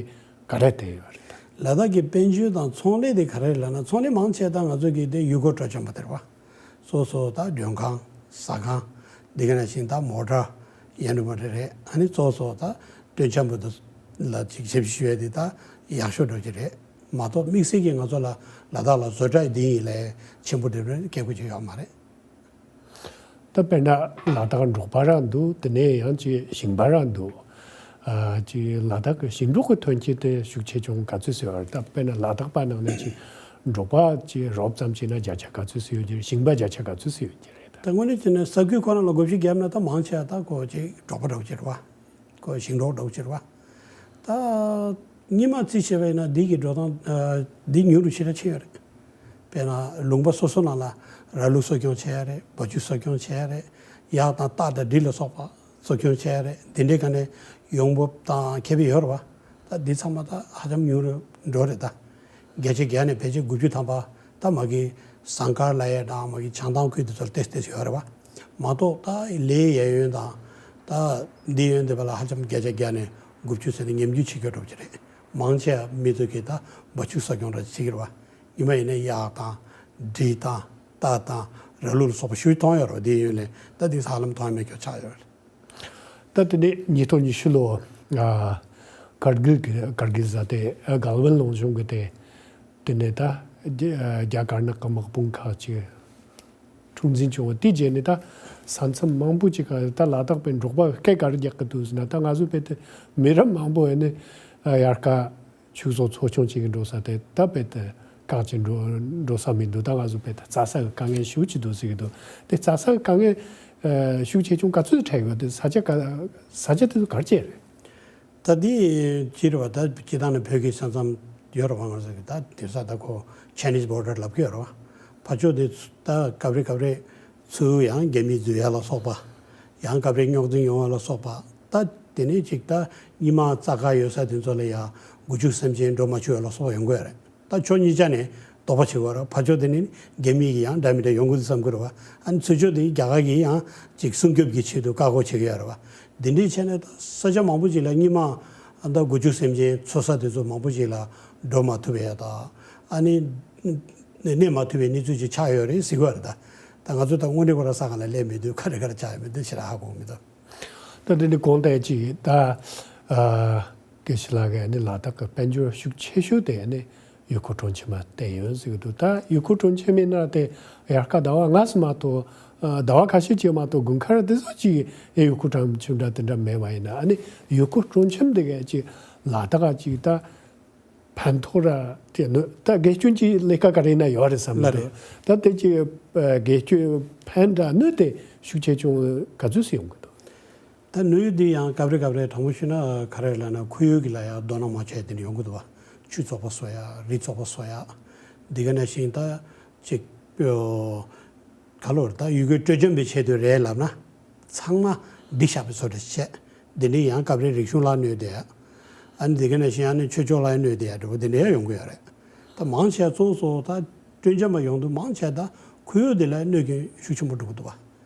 ག་རེ་བསྡད་ཡོད་རེད། ལ་དྭགས་ཀྱི་དཔལ་འབྱོར་དང་ཚོང་ལས་དེ་ག་རེ་ལབ་ན་ཚོང་ལས་མང་ཆེ་ད་ང་ཚོ་གི་དེ་ཡུལ་སྐོར་སྤྲོ་འཆམ་པ་དེ་རེད་བ། སོ་སོ་ད་མགྲོན་ཁང་ཟ་ཁང་འདི་ག་ནང་བཞིན་ད་མོ་ཊ་ཡན་འགྲོ་མ་རེད་རེད། ཨ་ནི་སོ་སོ་ད་སྤྲོ་འཆམ་པོ་དེ་ལ་ཅིག་ཞབས་ཞུ་ཡས་དེ་ད་ཡག་ཤོས་འགྲོ་གི་རེད་མ་གཏོགས་དམིགས་བསལ་གྱི་ང་ཚོ་ལ་ལ་དྭགས་ལ་བཟོ་གྲྭ་འདི་ཡིན་ལས་ཆེན་པོ་འགྲིམ་རེད་སྐད་ཁུ་ཅིག་ཡོད་མ་རེད། ད་དཔེར་ན་ལ་དྭགས་འབྲོག་པ་རང་འདུག་དེ་ནས་ཡང་ཅིག་ཞིང་པ་རང་འདུག་ཨ་ཅིག་ལ་དྭགས་ཀྱི་ཞིང་འབྲོག་གི་ཐོན་སྐྱེད་དེ་ཤུགས་ཆེ་ཆུང་ག་ཚོད་ཟེར་བ་རེད། ད་དཔེར་ན་ལ་དྭགས་པ་ནང་ནས་ཅིག་འབྲོག་པ་ཅིག་རོབ་ཙམ་བྱས་ན་བརྒྱ་ཆ་ག་ཚོད་ཟེར་ཡོད་ཀྱི་རེད། ཞིང་པ་བརྒྱ་ཆ་ག་ཚོད་ཟེར་ཡོད་ཀྱི་རེད། ད་དངོས་གནས་བྱས་ན་ས་ཁུལ་ཁོ་ན་ལ་བགོ་བཤའ་བརྒྱབ་ན་ད་མང་ཆེ་བ་ད་ཁོ་ཅིག་འབྲོག་པ་འདྲ་བོ་ཅིག་རེད་བ། ཁོ་ཞིང་འབྲོག་འདྲ་བོ་ཅིག་རེད་བ། ད་སྔོན་མ་རྩིས་བྱས་པ་ཡིན་ན་འདི་གི་འགྲོ་སྟངས་ཨ་འདི་ཉུང་རུ་ཞེ་དྲག་ཕྱིན་ཡོད་རེད། དཔེར་ན་ལུང་པ་སོ་སོ་ནང་ལ་ར་ལུག་གསོ་སྐྱོང་བྱས་ཡ་རེད། སྦ་ཆུ་གསོ་སྐྱོང་བྱས་ཡ་རེད། གཡག་དང་སྟག་དང་འབྲི་ལ་སོགས་པ་གསོ་སྐྱོང་བྱས་ཡ་རེད། འདི་འདྲའི་ག་ནས་ཡོང་འབབ་དང་ཁེ་ཕན་ཡོད་རེད་བ། ད་འདི་ཚང་མ་ད་ཧ་ཅང་ཉུང་རུ་འགྲོ་རེད་ད། བརྒྱ་ཆ་བརྒྱ་ནས་ཕལ་ཆེར་དགུ་བཅུ་ཐམ་པ་ད་མ་གི་ཟངས་དཀར་ལབ་ཡས་དང་མ་གི་བྱང་ཐང་ཁུལ་དེ་ཚོར་ཏེས་ཏེས་ཡོད་རེད་བ། མ་གཏོགས་ད་ལའི་གཡས་གཡོན་དང་ད་འདི་གཡོན་དེ་བ་ལ་ཧ་ཅང་བརྒྱ་ཆ་བརྒྱ་ནས་དགུ་བཅུ་ཟེར་ནས་ཉམས་རྒུད་ཆེ་རྒྱུ་འགྲོ་གི་རེད། མང་ཆེ་བ་མི་ཚོ་གིས་ད་སྦ་ཆུ་གསོ་སྐྱོང་འདྲ་བྱེད་ཀྱི་རེད་བ། ཉི་མ་ཡིན་ན་གཡག་དང་འབྲི་དང་སྟག་དང་ར་ལུག་ལ་སོགས་པ་ཞུ་མཐོང་ཡོད་རེད་བ། འདི་གཡོན་ལས་ད་དེང་སང་ཧ་ལམ་མཐོང་ཡ་མེད་རྒྱུ་ཆགས་ཡོད་རེད། ད་དེ་ནས་ཉིས་སྟོང་ཉི་ཤུ་ལོ་ཨ་ཀར་གིལ་གྱི་ཀར་གིལ་ཟེར་དེ་ཨ་གལ་ཝན་ལུང་གཤོང་གི་དེ་དེ་ནས་ད་རྒྱ་རྒྱ་དཀར་ནག་གི་དམག་དཔུང་ཁག་ཅིག་འཁྲུག་འཛིང་བྱུང་བ་དེའི་རྗེས་ནས་ད་ས་མཚམས་མང་པོ་ཅིག་ག་ད་ལ་དྭགས་པའི་འབྲོག་པ་སྐད་ག་རེ་རྒྱག་གི་འདུག་ཟེར་ན། ད་ང་ཚོ་བལ་དུ་མི་རབས་མང་པོ་ཡིན་ནས་ཨ་དབྱར་ཁ་ ཕྱུགས་ཟོག་འཚོ་སྐྱོང་བྱེད་ཀྱི་འགྲོ་ས་དེ་ད་རྦད་དེ་བཀག་ཅིག་འགྲོ་འགྲོ་ས་མི་འདུག་ད་ང་ཚོ་རྦད་དེ་རྩྭ་ས་གི་དཀའ་ངལ་ཤུགས་ཆེ་འདུག་ཟེར་གྱི་འདུག་དེ་རྩྭ་ས་གི་དཀའ་ངལ་ཨ་ཤུགས་ཆེ་ཆུང་ག་ཚོད་འཕྲད་ཡོད་དེ་ས་ཆ་ག་ས་ཆ་དེ་ཚོ་ག་རེ་བྱས་རེད། ད་འདི་སྤྱིར་བ་ད་སྤྱིར་བཏང་ནས་བོད་ཀྱི་ས་མཚམས་ཡོད་རེད་བ། ང་ཚོ་གི་ད་དེ་ས་ད་ཁོ་Chinese border་ལབ་ཀྱི་ཡོད་རེད་བ། ཕར་ཕྱོགས་དེ་ད་སྐབས་རེ་སྐབས་རེ་ཚུར་ཡང་རྒྱ་མི་འཛུལ་ཡ་ལ་སོགས་པ། ཡང་སྐབས་རེ་རྙོག་འཛིང་ཡོང་བ་ལ་སོགས་པ། ད་དེ་ནས་ཅིག་ད་སྔོན་མ་རྩྭ་ཁ་ཡོད་ས་དེ་ཚོ་ལ་ཡ་སྒོ་ཕྱུགས་སེམས་ཅན་འགྲོ་མ་བཅུག་ཡ་ལ་སོགས་པ་ཡོང་གི་ཡོད་རེད། ད་ཕྱོགས་གཉིས་ཆ་ནས་དོགས་པ་བྱེད་ཀྱི་ཡོད་རེད། ཕར་ཕྱོགས་དེ་ནས་རྒྱ་མི་གིས་ཡང་འདྲ་མི་འདྲ་ཡོང་གི་འདུག་བསམ་གྱི་རེད་བ། ཨ་ནི་ཚུར་ཕྱོགས་དེ་རྒྱ་གར་གྱིས་ཡང་ཅིག་སྲུང་སྐྱོབ་ཀྱི་ཆེད་དུ་བཀག་འགོག་བྱེད་ཀྱི་ཡོད་རེད་བ། འདི་འདྲའི་ཆ་ནས་ད་ས་ཆ་མང་པོ་ཅིག་ལ་སྔོན་མ་ཨ་ད་སྒོ་ཕྱུགས་སེམས་ཅན་འཚོ་ས་དེ་ཚོ་མང་པོ་ཅིག་ལ་འགྲོ་མ་ཐུབ་པའི་ད་ཨ་ནི་གནས་མ་ཐུབ་པའི་གནས་ཚུལ་ཅིག་ཆགས་ཡོད་རེད་ཟེར་གྱི་ཡོད་རེད། ད་ད་ང་ཚོ་ད་དངོས་གནས་ཁོ་རང་ས་ག་ལ་སླེབས་མི་འདུག་ག་རེ་ག་རེ་ཆགས་ཡོད་མི་འདུག་ཞེ་དྲག་ཧ་གོ་མི་འདུག་ད་འདི་ནི་གོང་དེ་ཅིག་ད་ཨ་དགེ་བཤེས་ལགས་ཀྱིས་ནི་ལ་དྭགས་ཀྱི་དཔལ་འབྱོར་ཤུགས་ཆེ་ཤོས་དེ་ནི་ཡུལ་སྐོར་སྤྲོ་འཆམ་མ་བསྟན་ཡོད་ཟེར་གྱི་འདུག་ད་ཡུལ་སྐོར་སྤྲོ་འཆམ་མིན་ན་དེ་དབྱར་ཁ་ཟླ་བ་ལྔ་ཙམ་མ་གཏོགས་ཨ་ཟླ་བ་ཁ་ཤས་ཅིག་མ་གཏོགས་དགུན་ཁར་དེ་ཚོ་ཅིག་ཨེ་ཡུལ་སྐོར་སྤྲོ་འཆམ་འདྲ་དེ་འདྲ་མེད་པ་ཡིན་ན། ཨ་ནི་ཡུལ་སྐོར་སྤྲོ་འཆམ་དེ་གས་ཅིག་ལ་དྭགས་ཀྱི་ཅིག་ད་ཕན་ཐོགས་ར་དེ་ནི་ད་དགེ་སྐྱོན་གྱི་ལས་ཀ་ག་རེ་ཡིན་ན་ཡོད་རེད་བསམ་གྱི་ལགས་འདུག་རེད། ད་དེ་ཅིག་ཨ་དགེ་སྐྱོན་ཕན་འདྲ་གནོད་དེ་ཤུགས་ཆེ་ཆུང་ག་ཚོད་ཙམ་ཡོང་གི་འདུག་ད་གནོད་ཡོད་དེ་ཡང་སྐབས་རེ་སྐབས་རེ་དྲང་པོ་ཞུས་ན་ག་རེ་ལབ་ན་ཁོར་ཡུག་གི་ལ་ཡང་དོ་སྣང་མ་བྱས་དེ་འདྲ་ཡོང་གི་འདུག་བ། ཆུ་བཙོག་པ་བཟོ་ཡ། རི་བཙོག་པ་བཟོ་ཡ། འདི་ག་ནང་བཞིན་ད་ཅིག་ག་ལོར་ད་ཡུལ་སྐོར་སྤྲོ་འཆམ་པའི་ཆེད་དུ་རེད་ལབ་ན་ཚང་མ་སྡིག་བཤགས་པའི་བཟོ་འདྲ་བྱས། འདི་འདྲའི་ཡང་སྐབས་རེ་རིག་གཞུང་ལ་གནོད་དེ། ཨ་ནི་འདི་ག་ནང་བཞིན་ཨ་ནི་ཆོས་ཕྱོགས་ལ་གནོད་དེ་ཡ་འདྲ་པོ་འདི་འདྲ་ཡང་ཡོང་གི་ཡོད་རེད། ད་མང་ཆེ་གཙོ་བོ་ད་སྤྲོ་འཆམ་པ་ཡོང་དུས་མང་ཆེ་ད་ཁོར་ཡུག་འདི་ལ་གནོད་སྐྱོན་ཤུགས་ཆེན་པོ་འགྲོ་གི་འདུག་བ།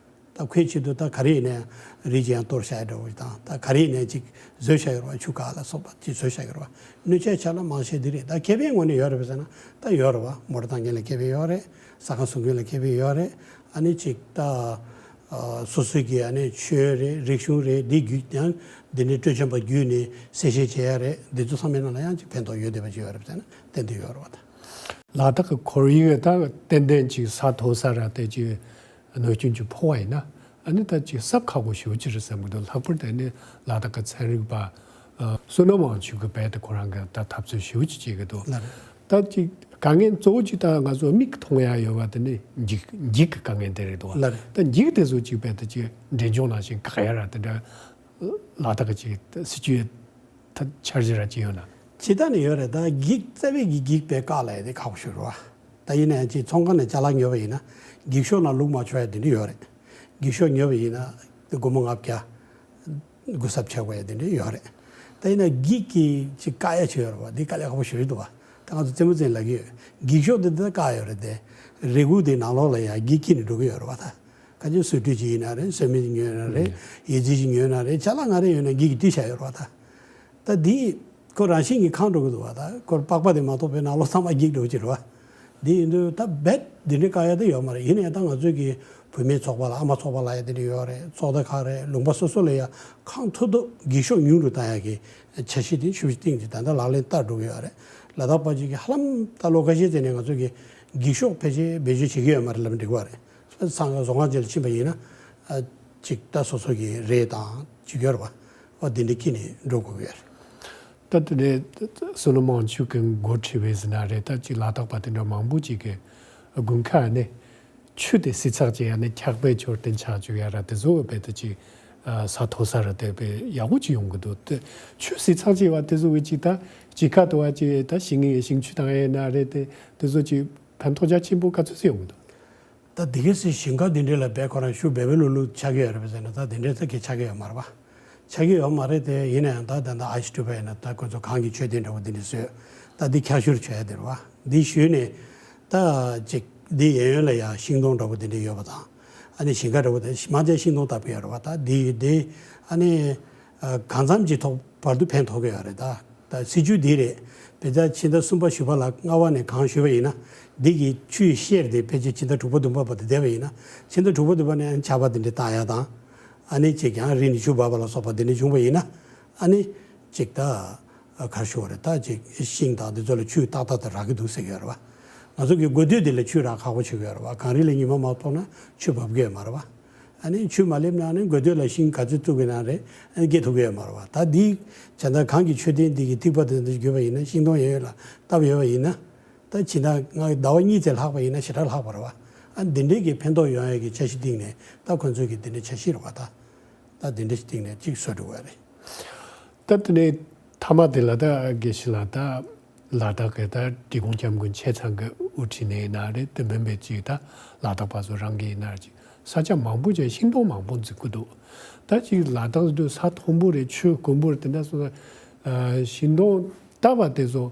ད་ཁོའི་ཆེད་དུ་ད་ག་རེ་ཡིན་ནའི་རི་ཅིག་ཡང་གཏོར་བཞག་ཡ་འདྲ་བོ་དང་། ད་ག་རེ་ཡིན་ནའི་ཅིག་བཟོས་བཞག་ཡོད་རེད་བ། ཆུ་ཁ་ལ་སོགས་པ་ཅིག་བཟོས་བཞག་ཡོད་རེད་བ། གནོད་བྱེད་ཆ་ལ་མང་ཤོས་འདི་རེད། ད་ཁེ་ཕན་ངོས་ནས་ཡོད་རེད་པས་ཟེར་ན་ད་ཡོད་རེད་བ། མོ་ཊ་བཏང་མཁན་ལ་ཁེ་ཕན་ཡོད་རེད། ཟ་ཁང་བཟོ་མཁན་ལ་ཁེ་ཕན་ཡོད་རེད། ཨ་ནི་ཅིག་ད་ཨ་སོ་སོའི་གི་ཨ་ནི་ཆོས་རེད། རིག་གཞུང་རེད། འདི་བརྒྱུད་ཡང་འདི་ནས་སྤྲོ་འཆམ་པ་བརྒྱུད་ནས་གསལ་བཤད་བྱེད་ཡ་རེད། འདི་ཚོ་ཚང་མའི་ནང་ལ་ཡང་ཅིག་ཕན་ཐོགས་ཡོད་བསྡད་པ་ཅིག་ཡོད་རེད་པས་ཟེར་ན་ཏན་ཏན་ཡོད་རེད་བ། ད་ལ་དྭགས་ཀྱི་ཁོར་ཡུག་ད་ཏན་ཏན་ཅིག་ས་མཐོ་ས་ར་དེ་ཅིག་གནོད་སྐྱོན་ཅིག་ཕོག་པ་ཡིན་ན། ཨ་ནི་ད་ཅིག་གཟབ་ཁག་པོ་ཞེ་པོ་ཅིག་རེད་བསམ་གྱི་འདུག་ལྷག་པར་དུ་ཨ་ནི་ལ་དྭགས་ཀྱི་ཚན་རིག་པ་ཨ་བསོད་ནམས་དབང་ཕྱུག་གིས་རྦད་དེ་ཁོ་རང་གི་ད་འཐབ་རྩོད་ཞེ་པོ་ཅིག་བྱེད་ཀྱི་འདུག་ལགས་རེད། ད་ཅིག་དཀའ་ངལ་གཙོ་བོ་ཅིག་ད་ང་ཚོ་མིག་གིས་མཐོང་ཡ་ཡོད་པ་དེ་ནི་འགྱིག་འགྱིག་གི་དཀའ་ངལ་དེ་རེད་འདུག་ལགས་རེད། ད་འགྱིག་དེ་ཚོ་ཅིག་རྦད་དེ་ཅིག་འབྲས་ལྗོངས་ནང་བཞིན་བཀག་ཡ་ར་དེ་འདྲ་ལ་དྭགས་ཀྱི་ཅིག་སྲིད་ཇུས་ད་འཆར་གཞི་ར་ཅིག་ཡོད་ན། ཇི་ལྟར་ནས་ཡོད་རེད། ད་འགྱིག་རྩ་བའི་གི་འགྱིག་པའི་བཀག་ལ་ཡ་དེ་ཁག་པོ་ཞིག་རེད་བ། ད་ཡིན་ན་ཡང་ཅིག་ཚོང་ཁང་ནས་ཅ་ལག་ཉོས་པ་ཡིན་ན་འགྱིག་ཤོག་ནང་བླུགས་མ་ཆོག་ཡ་དེ་འདྲ་ཡོད་རེད། འགྱིག་ཤོག་ཉོས་པ་ཡིན་ན་སྒོར་མོ་ལྔ་བརྒྱ་སྒོར་གསབ་ཆོག་པ་ཡ་དེ་འདྲ་ཡོད་རེད། ད་ཡིན་ན་འགྱིག་གི་ཅིག་བཀག་ཡ་ཅིག་ཡོད་རེད་བ། འདི་དཀའ་ལས་ཁག་པོ་ཞིག་རེད་འདུག་བ། ད་ང་ཚོ་རྩེད་མོ་རྩེ་ལབ་ཀྱི་ཡོད། འགྱིག་ཤོག་འདི་འདི་བཀག་ཡོད་རེད་དེ། རས་ཁུག་དེ་ནང་ལོགས་ལ་ཡ་འགྱིག་འཁྱེར་ནས་འགྲོ་གི་ཡོད་རེད་བ། ད་ག་ཅིག་བཟོ་བཀྲུ་ཅིག་ཡིན་ན་རེད། སོལ་མེ་ཅིག་ཉོས་ན་རེད། ཡི་ཙི་ཅིག་ཉོས་ན་རེད། ཅ་ལག་ང་རེ་ཡོད་ན་འགྱིག་གིས་བཀྲུས་བཞག་ཡོད་རེད་བ། ད་ད་འདི་ཁོ་རང་བཞིན་གྱིས་ཁེངས་འགྲོ་གི་འདུག་བ། ད་ཁོར་པགས་པ་དེ་མ་གཏོགས་པའི་ནང་ལོགས་ཚང་མ་འགྱིག་འགྲོ་གི་རེད་བ། འདི་ཡིན་དུས་ད་རྦད་འདི་འདྲའི་བཀག་ཡ་དེ་ཡོད་མ་རེད། ཡིན་ན་ཡང་ད་ང་ཚོའི་གི་བུད་མེད་ཚོགས་པ་ལ་ཨ་མ་ཚོགས་པ་ལ་ཡ་དེ་འདྲ་ཡོད་རེད། ཚོགས་སྡེ་ཁག་རེད། ལུང་པ་སོ་སོ་ལ་ཡ་གང་ཐུབ་ཐུབ་འགྱིག་ཤོག་ཉུང་རུ་བཏང་ཡ་གི་འཆར་གཞི་དེ་ཤུགས་ཆེ་བཏིང་སྟེ་ད་ལྟ་ལག་ལེན་བསྟར་འགྲོ་གི་ཡོད་རེད། ལ་དྭགས་པ་ཅིག་གིས་ཧ་ལམ་ད་ལོ་ཁ་ཤས་ཙམ་ནས་ང་ཚོ་གི་འགྱིག་ཤོག་ཕལ་ཆེར་བེད་སྤྱོད་བྱེད་ཀྱི་ཡོད་མ་རེད་ལབ་འགྲིག་པ་རེད། ཚང་ག་བཟོ་ཁང་ཅིག་ལ་ཕྱིན་པ་ཡིན་ན། ཨ་ཅིག་ད་སོ་སོ་གི་རས་དང་ཅིག་ཡོད་རེད་བ། ཨ་འདི་འདྲ་འཁྱེར་ནས་འགྲོ་དགོས་ཀྱི་ཡོད་རེད། ད་དེ་ནས་བསོད་ནམས་དབང་ཕྱུག་གི་འགོ་ཁྲིད་པའི་ཟེར་ན་རེད། ད་ཅིག་ལ་དྭགས་པ་དེ་འདྲ་མང་པོ་ཅིག་གིས་དགུན་ཁ་ནས་ཆུ་དེ་བསྲི་ཚགས་བྱེད་ཡ་ནས་འཁྱག་པའི་ཆུ་དེ་འཁྱག་བཅུག་ཡ་ར་དེ་ཚོ་རྦད་དེ་ཅིག་ཨ་ས་མཐོ་ས་ར་དེ་དཔེ་ཡག་པོ་ཅིག་ཡོང་གི་འདུག་དེ་ཆུ་བསྲི་ཚགས་བྱེད་པ་དེ་ཚོ་གི་ཅིག་ད་དཔྱིད་ཁ་དུ་བ་ཅིག་ད་ཞིང་ཞིང་ཆུ་བཏང་ཡ་ཡིན་ན་རེད། དེ་དེ་ཚོ་ཅིག་ཕན་ཐོགས་རྒྱ་ཆེན་པོ་ག་ཚོད་ཅིག་ཡོང་གི་འདུག་ད་དེ་གའི་སྲིད་ཞིང་ཁ་དེ་འདྲས་ལ་རྦད་ཁོ་རང་ཤུགས་རྦད་རྦད་ལུག་ལུག་ཆགས་ཀྱི་ཡོད་རེད་པས་ཟེར་ན། ད་དེ་འདྲས་ད་གས་ཆགས་ཀྱི་ཡོད་མ་རེད་པ། ཆགས་ཀྱི་ཡོད་མ་རེད་དེ། ཡིན་ན་ཡང་ད་ད་ད་ཨ་ཤི་ཊུ་པ་ཡིན་ན་ད་ཁོ་ཚོ་གངས་ཀྱི་མཆོད་རྟེན་འདྲ་བོ་དེ་འདྲས་བཟོས། ད་འདི་འཁྱག་བཞུར་བྱས་ཡ་དེ་རེད་པ། འདི་བཞུས་ནས་ད་ཅིག་འདི་གཡས་གཡོན་ལ་ཡ་ཤིང་སྡོང་འདྲ་བོ་དེ་འདྲས་ཡོད་པ་དང་། ཨ་ནི་ཞིང་ཁ་འདྲ་བོ་དེ་མ་ཚད་ཤིང་སྡོང་བཏབ་ཀྱི་ཡོད་རེད་པ། ད་འདི་འདི་ཨ་ནི་ཨ་གང་འཚམ་ཅིག་ཐོག་བར་དུ་ཕན་ཐོགས་ཀྱི་ཡོད་རེད་ད། ད་སྲིད་ཇུས་འདི་རེད། ཕལ་ཆེར་ཕྱི་ཟླ་གསུམ་པ་བཞི་པ་ལ་རྔ་བ་ནས་གངས་བཞུས་པ་ཡིན་ན། འདི་གི་ཆུའི་གཤེར་དེ་ཕལ་ཆེར་ཕྱི་ཟླ་དྲུག་པ་བདུན་པ་བར་དུ་བསྡད་པ་ཡིན་ན། ཕྱི་ཟླ་དྲུག་པ་བདུན་པ་ནས་ཆར་པ་འདི་འདྲ་བཏང་ཡ་དང་། ཨ་ནི་ཅིག་ཀྱང་རི་ནས་ཆུ་འབབ་པ་ལ་སོགས་པ་འདི་འདྲ་བྱུང་བ་ཡིན་ན། ཨ་ནི་ཅིག་ད་ག་རེ་ཞུ་བ་རེད། ད་ཅིག་ཤིང་དང་འདི་ཚོ་ལ་ཆུ་ཏག་ཏག་ཏག་རག་གི་འདུག་ཟེར་གྱི་ཡོད་རེད་པ། ང་ཚོ་གི་དགོས་དུས་འདི་ལ་ཆུ་རག་ཁག་པོ་ཆགས་ཀྱི་ཡོད་རེད་པ། གངས་རི་ལ་ཉི་མ་མ་གཏོགས་ན་ཆུ་འབབ་ཀྱི་ཡོད་མ་རེད་པ། ཨ་ནི་ཆུ་མ་སླེབས་ན་ནི་དགོས་འདོད་ལ་ཤིང་ག་ཚོད་བཙུགས་པའི་ནང་རེད། ཨ་ནི་སྐྱེ་ཐུབ་ཀྱི་ཡོད་མ་རེད་བ། ད་འདི་བྱས་ན་གང་གི་མཆོད་རྟེན་འདི་གི་ཐིགས་པ་དེ་འདྲ་བརྒྱབ་པ་ཡིན་ན། ཤིང་སྡོང་ཡོད་ཡོད་ལ་བཏབ་ཡོད་པ་ཡིན་ན། ད་ཇི་ལྟར་ང་ཟླ་བ་གཉིས་ཙམ་ལྷག་པ་ཡིན་ན་ཞེ་དྲག་ལྷག་པ་རེད་བ། ཨ་འདི་འདྲའི་གི་ཕན་ཐོགས་ཡོང་ཡ་གི་འཆར་གཞི་སྟེང་ནས། ད་ཁོ་ཚོས་གི་འདི་འདྲའི་འཆར་གཞི་རེད་བ། ད་ད་འདི་འདྲའི་སྟེང་ནས་གཅིག་བཟོ་འགྲོ་བ་རེད། ད་དེ་ནས་མཐའ་མ་དེ་ལ་ད་དགེ་བཤེས་ལགས། ད་ལ་དྭགས་ཀྱི་ད་འབྲི་གུང་སྐྱབས་མགོན་ཆེ་ཚང་གི་དབུ་ཁྲིད་ནས་ཡིན་ན་རེད། དེ་མིན་པའི་ཅིག་ད་ལ་དྭགས་པ་ཚོ་རང་གི་ཡིན་ན་རེད། ཅིག་ས་ཆ་མང་པོ་ཅིག་ཤིང་སྡོང་མང་པོ་འཛུགས་ཀྱི་འདུག་ད་ཅིག་ལ་དྭགས་འདི་ས་མཐོན་པོ་རེད། ཆུ་དཀོན་པོ་རེད། དེ་འདྲ་སོང་ཙང་ཤིང་སྡོང་བཏབ་པ་དེ་ཚོ་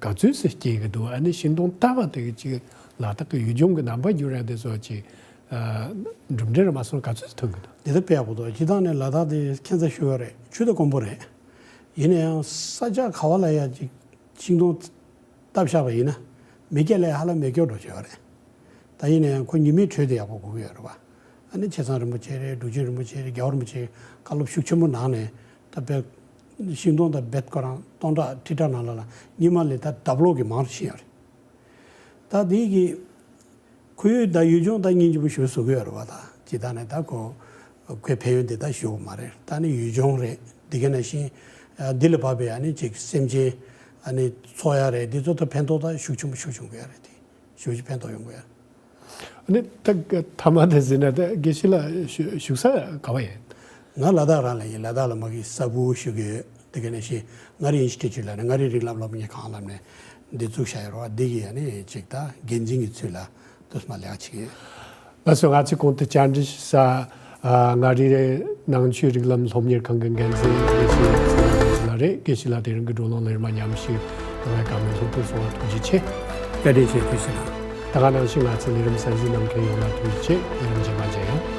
ག་ཚོད་ཙམ་སྐྱེ་གི་འདུག་ཨ་ནི་ཤིང་སྡོང་བཏབ་པ་དེ་གི་ཅིག་ལ་དྭགས་ཀྱི་ཡུལ་ལྗོངས་ཀྱི་རྣམ་པ་འགྱུར་ཡ་དེ་ཚོ་ཅིག་གྲུབ་འབྲས་ར་མ་སོང་ག་ཚོད་ཐོན་གི་འདུག་འདི་ལྟ་དཔེ་ཡག་པོ་འདུག་སྤྱིར་བཏང་ནས་ལ་དྭགས་དེ་ཁྱད་མཚར་ཤོས་རེད། ཆུ་དང་དཀོན་པོ་རེད། ཡིན་ན་ཡང་ས་ཆ་ག་བ་ལ་ཡ་ཅིག་ཤིང་སྡོང་བཏབ་བཞག་པ་ཡིན་ན་མེ་སྐྱེ་ལ་ཡ་ཧ་ལམ་མེ་སྐྱོ་འགྲོ་བྱས་པ་རེད། ད་ཡིན་ན་ཡང་ཁོ་ཉི་མའི་དྲོད་དེ་ཡག་པོ་དགོས་ཀྱི་ཡོད་རེད་བ། ཨ་ནི་ཆེ་ཚང་རིན་པོ་ཆེ་རེད། འབྲུག་ཆེན་རིན་པོ་ཆེ་རེད། རྒྱལ་བ་རིན་པོ་ཆེ་བཀའ་སློབ་ཤུགས་ཆེན་པོ་གནང་ནས། ད་དཔེ་ཤིང་སྡོང་དང་རྦད་ཁོ་རང་སྟོང་ཕྲག་ཁྲི་ཕྲག་ནང་ལ་ལ་ཉི་མ་ལས་ད་ལྡབ་ལོག་གི་མང་རུ་ཕྱིན་ཡོད་རེད། ད་དེ་གི་ཁོར་ཡུག་དང་ཡུལ་ལྗོངས་ད་སྙིང་རྗེ་པོ་ཞེ་པོ་བཟོ་གི་ཡོད་རེད་བ། ད་ཇི་ལྟར་ནས་ད་ཁོ་ཁོའི་ཕན་ཡོན་དེ་ད་ཞུ་གི་མ་རེད། ད་ནི་ཡུལ་ལྗོངས་རེད། དེ་ག་ནང་བཞིན་འདི་ལ་བབས་པའི་ཨ་ནི་ཅིག་སེམས་ཅན་ཨ་ནི་འཚོ་ཡ་རེད། འདི་ཚོ་ད་ཕན་ཐོགས་ད་ཤུགས་ཆེན་པོ་ཤུགས་ཆུང་གི་ཡ་རེད། དེ་ཞེ་པོ་ཅིག་ཕན་ཐོགས་ཡོང་གི་ཡ་རེད། དེ། ཨ་ནི་ད་མཐའ་མ་དེ་ཟེར་ན། ད་དགེ་བཤེས་ལགས་བཞུགས་བཞུགས་ས་ག་བ་ཡིན། ང་ལ་དྭགས་རང་ལ་ཡིན། ལ་དྭགས་ལ་མ་གི་ས་བུ་བཞུགས་ཀྱི་ཡོད། དེ་ག་ནང་བཞིན་མངའ་རིས་ཨིན་སི་ཊི་ཊུཊ་ལ་ནི་མངའ་རིས་རིགས་ལམ་སློབ་གཉེར་ཁང་ལབ་ནས་འདི་བཙུགས་བཞག་ཡོད་རེད་བ། འདི་གི་ཨ་ནི་ཅིག་ད་འགན་འཛིན་གྱི་ཚུལ་ལ་དུ་མ་ལས་ཀ་བྱེད་ཀྱི་ཡོད། ལགས་སོ། ང་ཚོས་གོང་དུ་བཅར་འདྲི་ཞུ་ས་ཨ་མངའ་རིས་ནང་ཆོས་རིགས་ལམ་སློབ་གཉེར་ཁང་གི་འགན་འཛིན་དགེ་བཤེས་ལགས་རེད། དགེ་བཤེས་ལགས་དེ་རིང་གི་བགྲོ་གླེང་ལ་རིམ་པ་མཉམ་ཞུགས་གནང་བའི་བཀའ་མོལ་ལྷུག་པོ་གསུང་བ་ཐུགས་རྗེ་ཆེ། བཀའ་དྲིན་ཆེ། དགེ་བཤེས་ལགས། ད་ག་ནང་བཞིན་ང་ཚོའི་ལས་རིམ་གསན་གཟིགས་གནང་མཁན་ཡོངས་ལ་ཐུགས་རྗེ་ཆེ། ལས་རིམ་རྗེས་མ་མཇལ་ཡོང་།